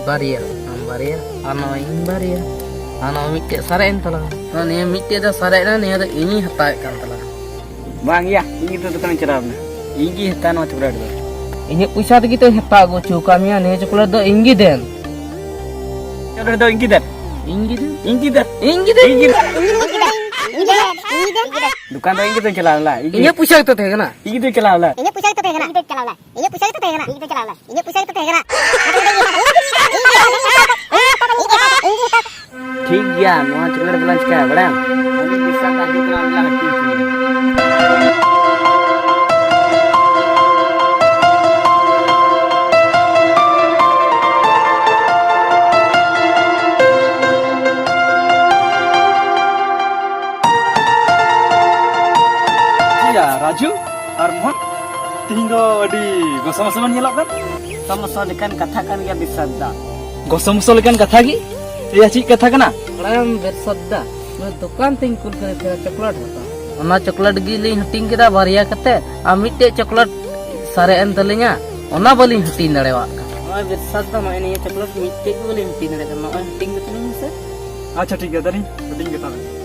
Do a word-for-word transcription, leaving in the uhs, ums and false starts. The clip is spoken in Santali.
ᱵᱟᱨᱭᱟ, ᱟᱢ ᱵᱟᱨᱭᱟ, ᱟᱨ ᱱᱚᱜᱼᱚᱭ ᱤᱧ ᱵᱟᱨᱭᱟ, ᱟᱨ ᱱᱚᱜᱼᱚᱭ ᱢᱤᱫᱴᱮᱡ ᱥᱟᱨᱮᱡ ᱮᱱ ᱛᱟᱞᱟᱝᱟ᱾ ᱱᱚᱜᱼᱚᱭ ᱱᱤᱭᱟᱹ ᱢᱤᱫᱴᱮᱡ ᱫᱚ ᱥᱟᱨᱮᱡ ᱮᱱᱟ, ᱱᱤᱭᱟᱹ ᱫᱚ ᱤᱧᱤᱧ ᱦᱟᱛᱟᱣᱮᱫ ᱠᱟᱱ ᱛᱟᱞᱟᱝᱟ᱾ ᱵᱟᱝ ᱭᱟ, ᱤᱧ ᱜᱮᱛᱚ ᱫᱚᱠᱟᱱᱤᱧ ᱪᱟᱞᱟᱣ ᱞᱮᱱᱟ᱾ ᱤᱧ ᱜᱮ ᱦᱟᱛᱟᱣ ᱱᱚᱣᱟ ᱪᱚᱠᱞᱮᱴ ᱫᱚ᱾ ᱤᱧᱟᱹᱜ ᱯᱚᱭᱥᱟ ᱛᱮᱜᱮ ᱛᱚᱧ ᱦᱟᱛᱟᱣ ᱟᱹᱜᱩ ᱦᱚᱪᱚ ᱟᱠᱟᱫ ᱢᱮᱭᱟ, ᱱᱤᱭᱟᱹ ᱪᱚᱠᱞᱮᱴ ᱫᱚ ᱤᱧ ᱜᱮ ᱫᱮᱱ᱾ ᱪᱚᱠᱞᱮᱴ ᱫᱚ ᱤᱧ ᱜᱮ ᱫᱮᱱ᱾ ᱤᱧ ᱜᱮ ᱫᱮᱱ᱾ ᱤᱧ ᱜᱮ ᱫᱮᱱ᱾ ᱤᱧ ᱜᱮ ᱫᱮᱱ᱾ ᱫᱚᱠᱟᱱ ᱫᱚ ᱤᱧ ᱜᱮᱛᱚᱧ ᱪᱟᱞᱟᱣ ᱞᱮᱱᱟ, ᱤᱧ ᱜᱮ᱾ ᱤᱧᱟᱹᱜ ᱯᱚᱭᱥᱟ ᱜᱮᱛᱚ ᱛᱟᱦᱮᱸ ᱠᱟᱱᱟ᱾ ᱤᱧ ᱜᱮᱛᱚᱧ ᱪᱟᱞᱟᱣ ᱞᱮᱱᱟ᱾ ᱤᱧᱟᱹᱜ ᱯᱚᱭᱥᱟ ᱜᱮᱛᱚ ᱛᱟᱦᱮᱸ ᱠᱟᱱᱟ᱾ ᱤᱧ ᱜᱮᱛᱚᱧ ᱪᱟᱞᱟᱣ ᱞᱮᱱᱟ᱾ ᱤᱧᱟᱹᱜ ᱯᱚᱭᱥᱟ ᱜᱮᱛᱚ ᱛᱟᱦᱮᱸ ᱠᱟᱱᱟ᱾ ᱤᱧ ᱜᱮᱛᱚᱧ ᱪᱟᱞᱟᱣ ᱞᱮᱱᱟ᱾ ᱤᱧᱟᱹᱜ ᱯᱚᱭᱥᱟ ᱜᱮᱛᱚ ᱛᱟᱦᱮᱸ ᱠᱟᱱᱟ᱾ ᱴᱷᱤᱠ ᱜᱮᱭᱟ, ᱱᱚᱣᱟ ᱪᱚᱠᱞᱮᱴ ᱫᱚᱞᱟᱝ ᱪᱤᱠᱟᱹᱭᱟ ᱵᱟᱲᱟᱭᱟᱢ? ᱩᱱᱤ ᱵᱤᱥᱟᱞ ᱫᱟ ᱦᱤᱡᱩᱜ ᱠᱟᱱᱟ, ᱩᱱᱤ ᱞᱟᱝ ᱦᱟᱹᱴᱤᱧ ᱦᱚᱪᱚᱭᱟ᱾ ᱭᱟ ᱨᱟᱡᱩ ᱟᱨ ᱢᱳᱦᱚᱱ, ᱛᱤᱦᱤᱧ ᱫᱚ ᱟᱹᱰᱤ ᱜᱚᱥᱚ ᱢᱚᱥᱚ ᱵᱚᱱ ᱧᱮᱞᱚᱜ ᱠᱟᱱ᱾ ᱜᱚᱥᱚ ᱢᱚᱥᱚ ᱞᱮᱠᱟᱱ ᱠᱟᱛᱷᱟ ᱠᱟᱱ ᱜᱮᱭᱟ ᱵᱤᱥᱟᱫ ᱫᱟ᱾ ᱜᱚᱥᱚ ᱢᱚᱥᱚ ᱞᱮᱠᱟᱱ ᱠᱟᱛᱷᱟ ᱜᱮ? ᱮᱭᱟ, ᱪᱮᱫ ᱠᱟᱛᱷᱟ ᱠᱟᱱᱟ? ᱵᱟᱲᱟᱭᱟᱢ ᱵᱤᱥᱟᱫ ᱫᱟ, ᱱᱚᱣᱟ ᱫᱚᱠᱟᱱ ᱛᱤᱧ ᱠᱩᱞ ᱠᱟᱫᱮ ᱛᱟᱦᱮᱸᱱᱟ ᱪᱚᱠᱞᱮᱴ ᱦᱟᱛᱟᱣ᱾ ᱚᱱᱟ ᱪᱚᱠᱞᱮᱴ ᱜᱮᱞᱤᱧ ᱦᱟᱹᱴᱤᱧ ᱠᱮᱫᱟ ᱵᱟᱨᱭᱟ ᱠᱟᱛᱮ, ᱟᱨ ᱢᱤᱫᱴᱮᱡ ᱪᱚᱠᱞᱮᱴ ᱥᱟᱨᱮᱡ ᱮᱱ ᱛᱟᱹᱞᱤᱧᱟ, ᱚᱱᱟ ᱵᱟᱹᱞᱤᱧ ᱦᱟᱹᱴᱤᱧ ᱫᱟᱲᱮᱭᱟᱜ ᱠᱟᱱᱟ᱾ ᱱᱚᱜᱼᱚᱭ ᱵᱤᱥᱟᱫ ᱫᱟ, ᱱᱚᱜᱼᱚᱭ ᱱᱤᱭᱟᱹ ᱪᱚᱠᱞᱮᱴ ᱢᱤᱫᱴᱮᱡ ᱜᱮ ᱵᱟᱹᱞᱤᱧ ᱦᱟᱹᱴᱤᱧ ᱫᱟᱲᱮᱭᱟᱜ ᱠᱟᱱᱟ, ᱱᱚᱜᱼᱚᱭ ᱦᱟᱹᱴᱤᱧ ᱠᱟᱛᱟᱞᱤᱧ ᱢᱮᱥᱮ᱾ ᱟᱪᱪᱷᱟ, ᱴᱷᱤᱠ ᱜᱮᱭᱟ, ᱫᱟᱞᱤᱧ ᱦᱟᱹᱴᱤᱧ ᱠᱟᱛᱟᱞᱤᱧ᱾